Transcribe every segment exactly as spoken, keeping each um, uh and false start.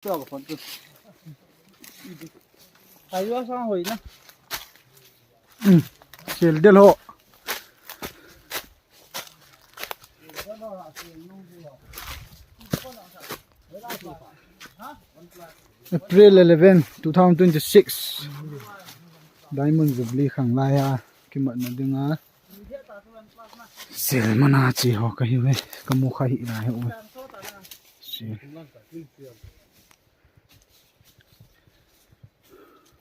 Tua ka phone tu. Ayo sang hoi na. Hmm. Sel del ho. April eleven, two thousand twenty-six. Diamond Jubilee khanglai a kimatna dinga sel mana chi ho kahiuve, kamu kha hih lai ho. Sel.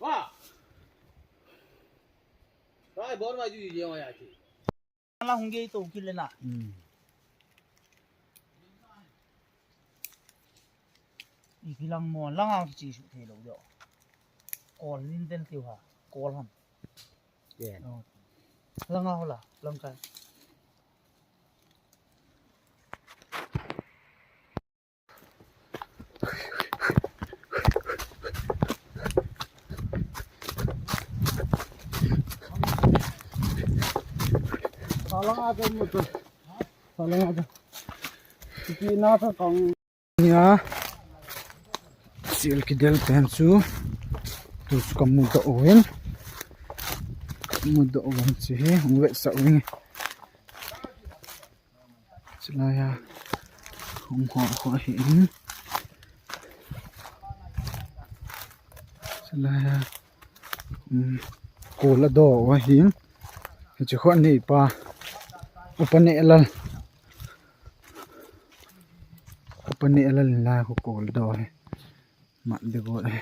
Wa. Rai bor mai ju je ya chi. La hung gei to kile na. Hmm. Ipi lang mo, lang a kichi su thei lou jo. Kol nin den tiu ha, kol ham. Yeah. Oh. Lang a hola, lang kai. Salang a ka mu ta. Salang a ka. Ipi na ka kang. Nia. Sel kidel pen chu. Tu chu kamu doh uvin. Kamu doh uvin chi hi. Hung vetsah uvin. Chulai a, um, ho, ho, hi, um. Chulai a, um, kol a do, wa, hi, um. Hichu kho nei pa. Upa Nehlal. Upa Nehlal la kho kol do, hi. Mat de go, hi.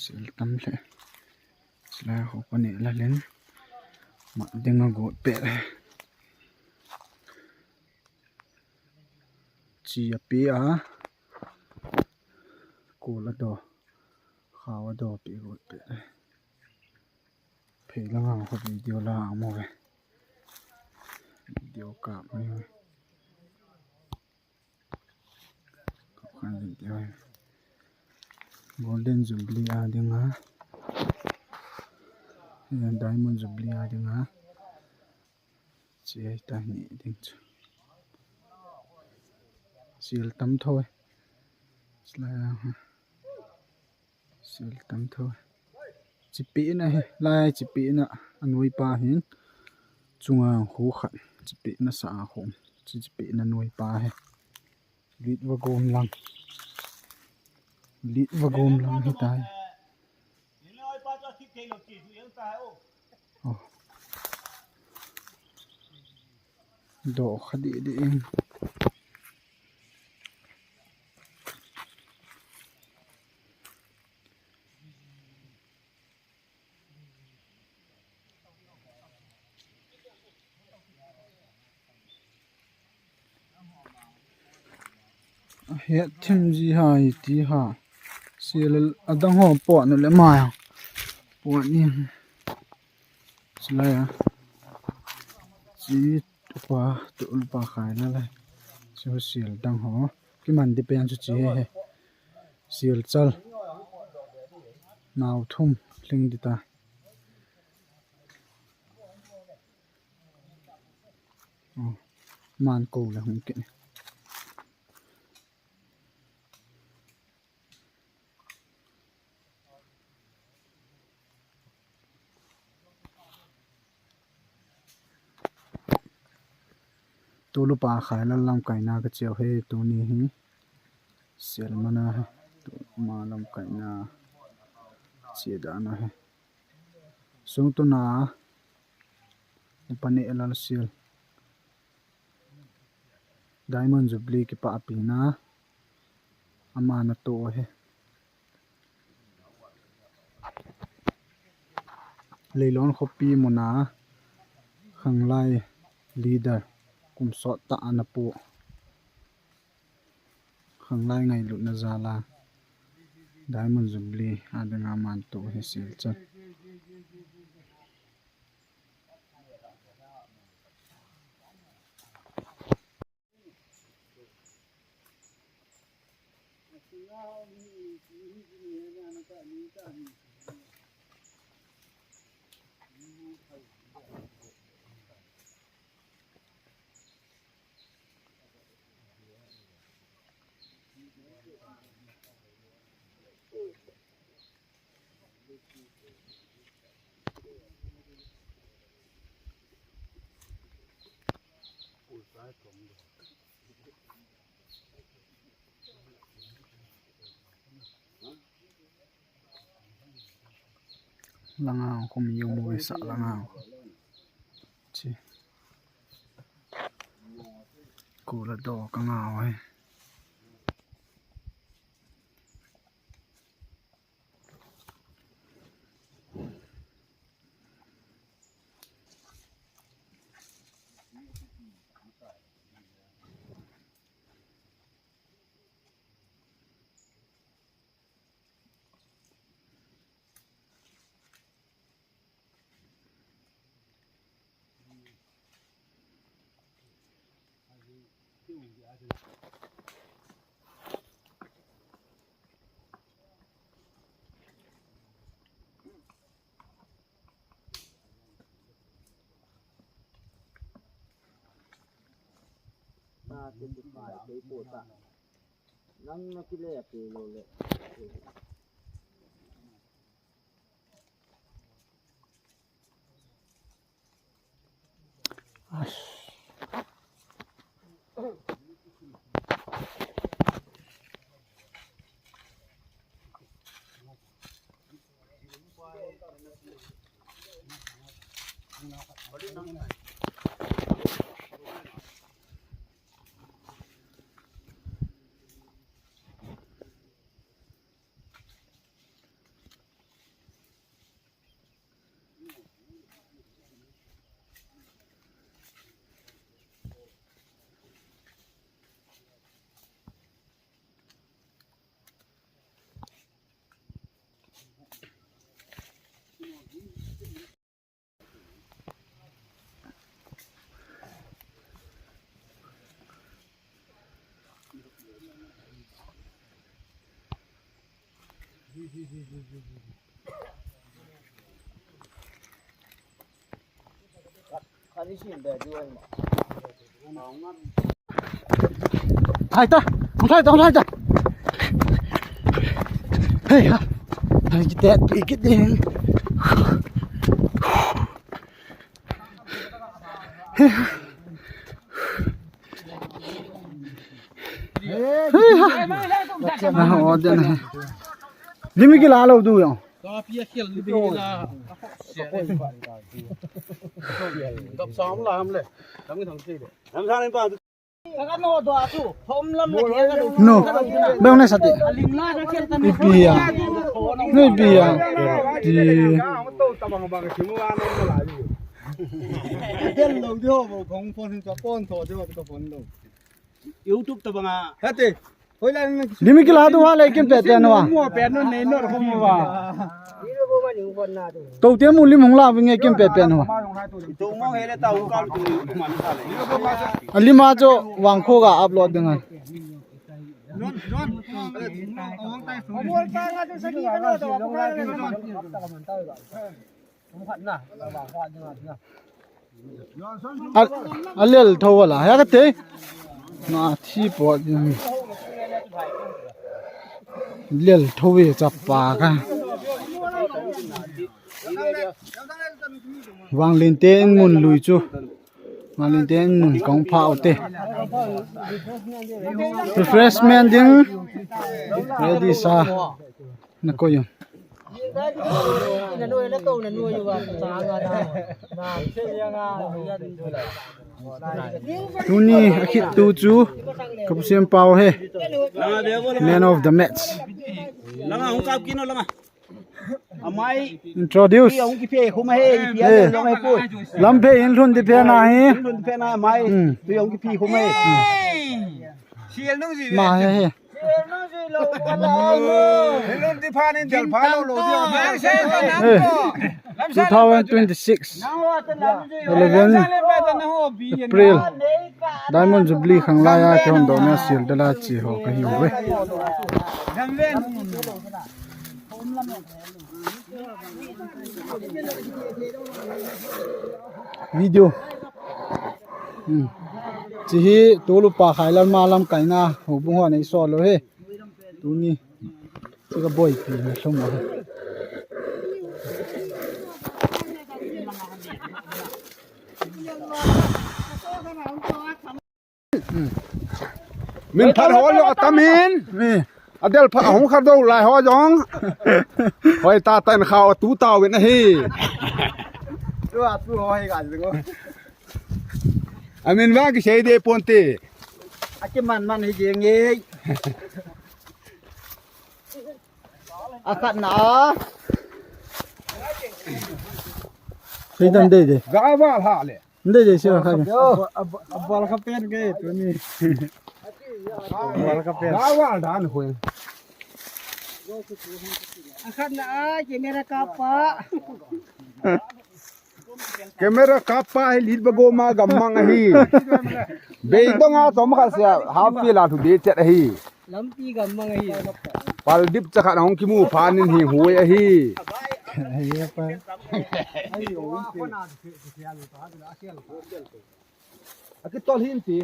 Sel tam le. Sela ho pa Nehlal in. Mat dinga got pet. Chi a pe a. Kol a do. Khao a do pe got pet. Phei langa ho video la mo ve. Video ka mo ve. Golden Jubilee a dinga, Diamond Jubilee a dinga, chi ta ni ding chu. Sel tam thoi. Sel tam thoi. Chipi na hi, lai chipi na anoi pa hin. Chunga khu khat. Chipi na sa khu. Chipi na noi pa hi. Lit va gom lang. Lit va gom lang hi tai. Oh. Do kha di di in. Ahet thim ji hai ti ha. Sel adang ho pot nu le mai. Pot ni. Silai a. Chi upa tu upa khai la le. Chu sel dang ho. Kiman di pen chu chi he he. Sel chal. Nau thum hling di ta. Oh, man ko le hung ke. Tulu pa khai la lamkai na ka cheu he tuni hi. Sel mana he. Tu ma lamkai na. Che da na he. Sung tu na. Upa Nehlal sel. Diamond Jubilee kipa api na. Ama na to he. Leilon khopi muna khanglai leader kum sot ta ana pu. Khanglai ngailutna jal a Diamond Jubilee a dinga man to hi sel chan. Langa kum yung mo sa langa. Chi. Kula do kanga oi. Na kiti pai kei po ta. Nang na kile pe lo le. Hai ta, hung hai ta, hung hai ta. Hey ha, hai kita, kita. Limi kila lou diu jong. No. Bang na sati. Ipi ya. Ni ipi ya. Ti. YouTube tabang a. Hati. Limi kila tu ha le kin pe pe no a. Mo pe no nei no ko mo ba. To te mu lim hung la vinge kin pe pe no. To mo hele ta u ka tu man ta le. Alima cho wang kho ga upload ding a. A, a lel tho la, ya ka te. Na thi po. Lel tho ve chapa ka. Vanglin te in mun lui chu. Vanglin te in mun kong pha u te. Refreshment ding. Ready sa. Na ko yun. Tuni a khit tu chu ka pu Siam Pau he. Man of the match. Langa hung kap kino langa. Amai. Introduce. Hung kiphe khum he. Eh. Lamphei in lhun di phe na hi. Lhun di phe na amai. Hmm. Tu hung kiphe khum he. Ma he he. Eh, two thousand twenty-six, eleven April, Diamond Jubilee khanglai a kihondona Sildala chi ho kahiuve. Video. Hmm. Chi hi tulu pa khai lam ma lam kaina houbung ho nei so lo he. Tuni. Tika boipi na sum a. Min phat ho jong atam in. Mi. Adel phat hung kha do lai ho jong. Hoi ta tan kha tu ta win ahi. Tu a tu ho hi ga jing o. Amin vang kisei de ponte. Akiman man hi jing e. Akhat na. Sei dan de de. Ga va ha le. Ndei jai se kha. Yo, abal kha pen ke tuni. Abal kha pen. Ga wa dan hu. Akhat na a camera kap pa. Camera kap pa hi lit ba go ma gam mang ahi. Bei dong a tom kha se ha pi la thu de chet ahi. Lampi gam mang ahi. Pal dip cha khat hung kimu phan in hi hui ahi. Ahi pa. Aki tol hin ti.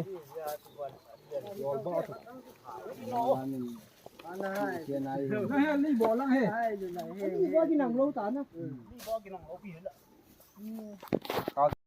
Ni bo lang he. Ni bo ki nang lo ta na.